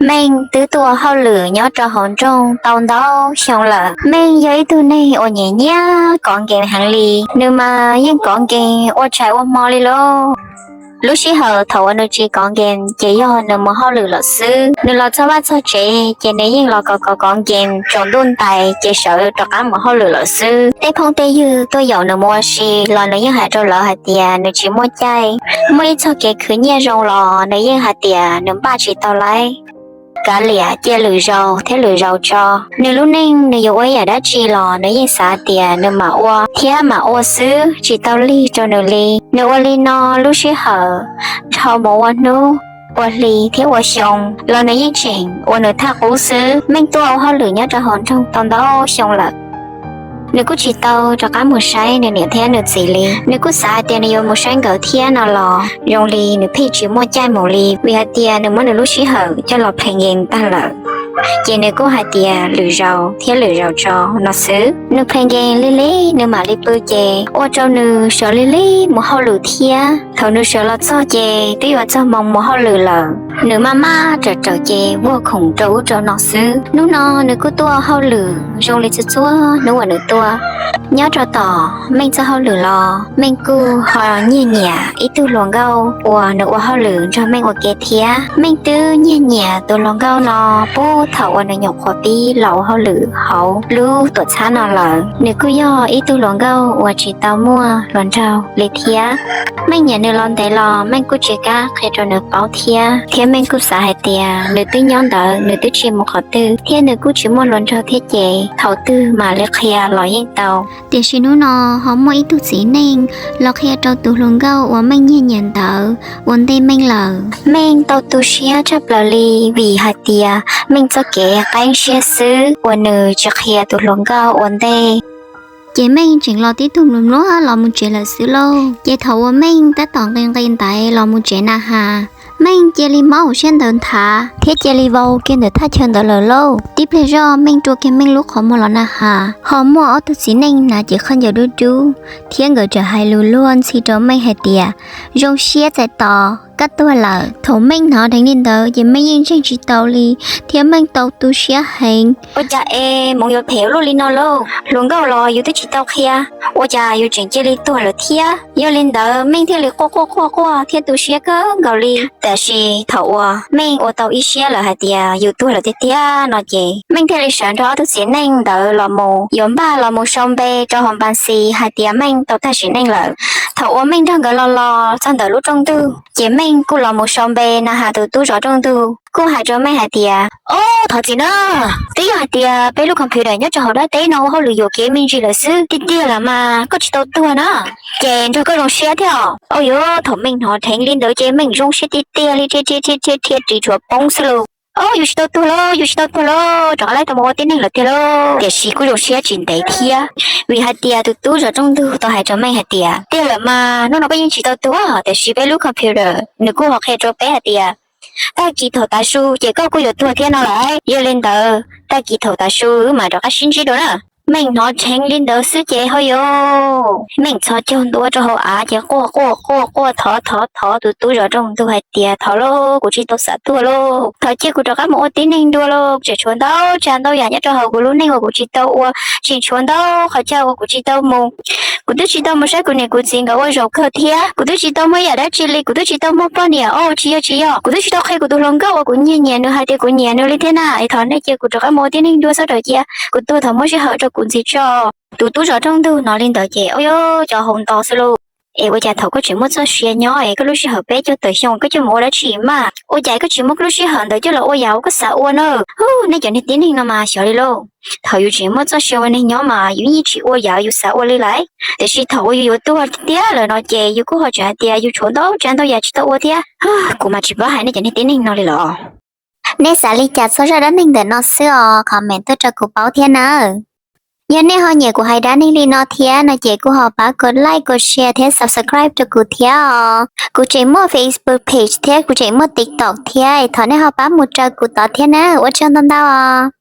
Meej twb tuaj hauj lwm nyob rau hauv nroog tau ntau xyoo lawm. Meej yog ib tug neeg uas nyiam nyiam kov nkees heev li. Nws mas yeej kov nkees ua tshais ua hmo li lauj. Lub sij hawm thaum uas nws tsis kov nkees ces yog nws mus hauj lwm lawm xwb. Nws los txog vaj txog tsev ces nws yeej los kov kov kov nkees tsaus ntuj ntais ces sawv rov qab mus hauj lwm lawm xwb. Tej phooj tej ywg tuaj yaum nws mus ua si los nws yeej hais rau lawv hais tias nws tsis muaj caij. Muaj ib txoj kev khwv nyiaj zoo los nws yeej hais tias nws npaj tsis tau lawm. Kav liam cia lwm zaus thiab lwm zaus tso. Nws lub neej nws yuav ua ib yam dab tsi los nws yeej xav tias nws mam ua thiab mam ua xwb, tsis tau lig rau nws li. Nws ua li no lub sij hawm dhau mus ua hnub, ua hli thiab ua xyoo los nws yeej tseem ua nws thaj qub xwb. Meej tuaj ua hauj lwm nyob rau hauv nroog tau ntau xyoo lawm. Nws kuj tsis tau rov qab mus saib nws niam thiab nws txiv li. Nws kuj xav hais tias nws yuav mus saib nkawd thiab no los zoo li nws pheej tsis muaj caij mus li, vim hais tias nws muab nws lub sij hawm coj los play game tag lawm. Ces nws kuj hais tias lwm zaus thiab lwm zaus tso no xwb. Nws play game lig lig nws mam li pw ces ua rau nws sawv lig lig mus hauj lwm thiab. Thaum nws sawv los txog ces twb yuav txog moo mus hauj lwm lawm. Nws maj maj rawm rawm ces vuag khoom rau ub rau no xwb. Hnub no nws kuj tuaj hauj lwm zoo li txhua txhua hnub uas nws tuaj. Nyob rau tom Meej txoj hauj lwm los Meej kuj ho nyiag nyiam ib tug hluas nkauj uas nws ua hauj lwm nrog Meej ua ke thiab. Meej twb nyiag nyiam tus hluas nkauj no puag thaum uas nws nyuam qhuav pib los ua hauj lwm hauv lub tuam txhab no lawm. Nws kuj yog ib tug hluas nkauj uas tsis tau muaj hluas nraug li thiab. Meej nyiam nws los ntev los Meej kuj tsis kam qhia rau nws paub thiab, thiab Meej kuj xav hais tias nws twb nyob ntawd nws twb tsis mus qhov twg thiab nws kuj tsis muaj hluas nraug thiab ces thaum twg mam li qhia los yeej tau. Tiam sis hnub no ho muaj ib tug txiv neej los qhia rau tus hluas nkauj uas Meej nyiag nyiam ntawd ua ntej Meej lawm. Meej tau tu siab tshaj plaws li vim hais tias Meej txoj kev qeeb siab xwb uas nws tsis qhia tus hluas nkauj ua ntej. Ces Meej tseem los tib tug mluas mluas los mus tsev lawm xwb lauj. Ces thaum uas Meej tab tom nqis nqis ntaiv los mus tsev na has, Meej cia li mob hauv siab ntawd nthav thiab cia li vau kiag ntawm thaj chaw ntawd lawm lauj. Tib pliag zoj Meej rua kiag Meej lub qhov muag los na has, ho muaj ob tug txiv neej hnav cev khaub ncaws dub dub thiab nkawd tseem hais lus luag ntxhi rau Meej hais tias, zoo siab txais tos koj tuag lawm. Thaum Meej hnov dheev li ntawd ces Meej yeej ntseeg tsis tau li thiab Meej tau tu siab heev. Ua cas es mus yuav phem luaj li no lauj? Hluas nkauj los yus twb tsis tau qhia, ua cas yus tseem cia li tuag lawm thiab? Yog li ntawd Meej thiaj li quaj quaj quaj quaj thiab tu siab kawg nkaus li. Tiam sis thaum uas Meej ua tau ib siab lawm hais tias yus tuag lawm tiag tiag no ces Meej thiaj li sawv nrog ob tug txiv neej ntawd los mus yuav npaj los mus sau npe rau hauv npas xis hais tias Meej tau tag sim neej lawm. Thaum uas Meej nrog nkawd los los txog ntawm lub rooj ntug ces Meej kuj los mus sau npe na has tus tub zov rooj ntug kuj hais rau Meej hais tias, Ob, thov txim na, twb yog hais tias peb lub computer nyob rau hauv dab teb no ua hauj lwm yuam kev me ntsis lawm xwb. Tiag tiag los mas koj tsis tau tuag na, ces nrog koj zoo siab thiab os. Au yuav, thaum Meej hnov dheev li ntawd ces Meej zoo siab tiag tiag li, rhiab rhiab rhiab rhiab rhiab ris tshuav poob xwb lauj. Ob, yus tsis tau tuag lauj, yus tsis tau tuag lauj, rov qab tau mus ua tib neeg lawm tiag lauj. Tiam sis kuj zoo siab tsis ntev thiab, vim hais tias tus tub zov rooj ntug tau hais rau Meej hais tias, Tiag lawm mas, hnub no koj yeej tsis tau tuag, tiam sis peb lub computer nws kuj ho qhia rau peb hais tias tag kis thaum tav su ces koj kuj yuav tuag thiab no lawm. Yog li ntawd tag kis thaum tav su wb mam rov qab sib ntsib dua na. Meej hnov dheev li ntawd xwb ces ho yog Meej txhos caug ntua rau hauv av ces quaj quaj quaj quaj thov thov thov tus tub zov rooj ntug hais tias, Thov lauj, kuv tsis tau xav tuag lauj, thov cia kuv rov qab mus ua tib neeg dua lauj. Tseem tshuav ntau tsav ntau yam nyob rau hauv kuv lub neej uas kuv tsis tau ua, tseem tshuav ntau qhov chaw uas kuv tsis tau mus. Kuv twb tsis tau mus saib kuv niam kuv txiv nkawd ua zaum kawg thiab, kuv twb tsis tau muaj yam dab tsi li, kuv twb tsis tau muaj poj niam os, tsis yog tsis yog, kuv twb tsis tau qhia kuv tus hluas nkauj uas kuv nyiag nyiam nws hais tias kuv nyiam nws li thiab na. Es thov nej cia kuv rov qab mus ua tib neeg dua, txhob rau cia kuv tuag thaum muaj sij hawm rau kuv ntxiv tso. Tus tub zov rooj ntug hnov li ntawd ces ua yog cov hau nto xwb lauj. Es ua cas thaum koj tseem muaj txoj sia nyob es koj lub sij hawm peb caug tawm xyoo koj coj mus ua dab tsi mas? Ua cas koj tsis muab koj lub sij hawm ntawd coj los ua yam uas koj xav ua na? Hu, nej cov niag tib neeg no mas xyov li lauj. Thaum yus tseem muaj txoj sia ua neeg nyob mas yus yeej tsis ua yam yus xav ua li lawm, tiam sis thaum uas yus yuav tuag tiag lawm no ces yus kuj ho tseem hais tias yus tshuav ntau tsav ntau yam tsis tau ua thiab. Kuv mas tsis paub hais nej cov niag tib neeg no li los. Nej xav li cas txog zaj dab neeg ntawm no xwb os, comment tuaj rau kuv paub thiab nawb. Yog nej ho nyiam kuv hais dab neeg li no thiab no ces kuj ho pab kom like, kom share thiab subscribe rau kuv thiab os. Kuv tseem muaj Facebook page thiab kuv tseem muaj TikTok thiab, thov nej ho pab mus raws kuv tod thiab nawb. Ua tsaug ntau ntau os.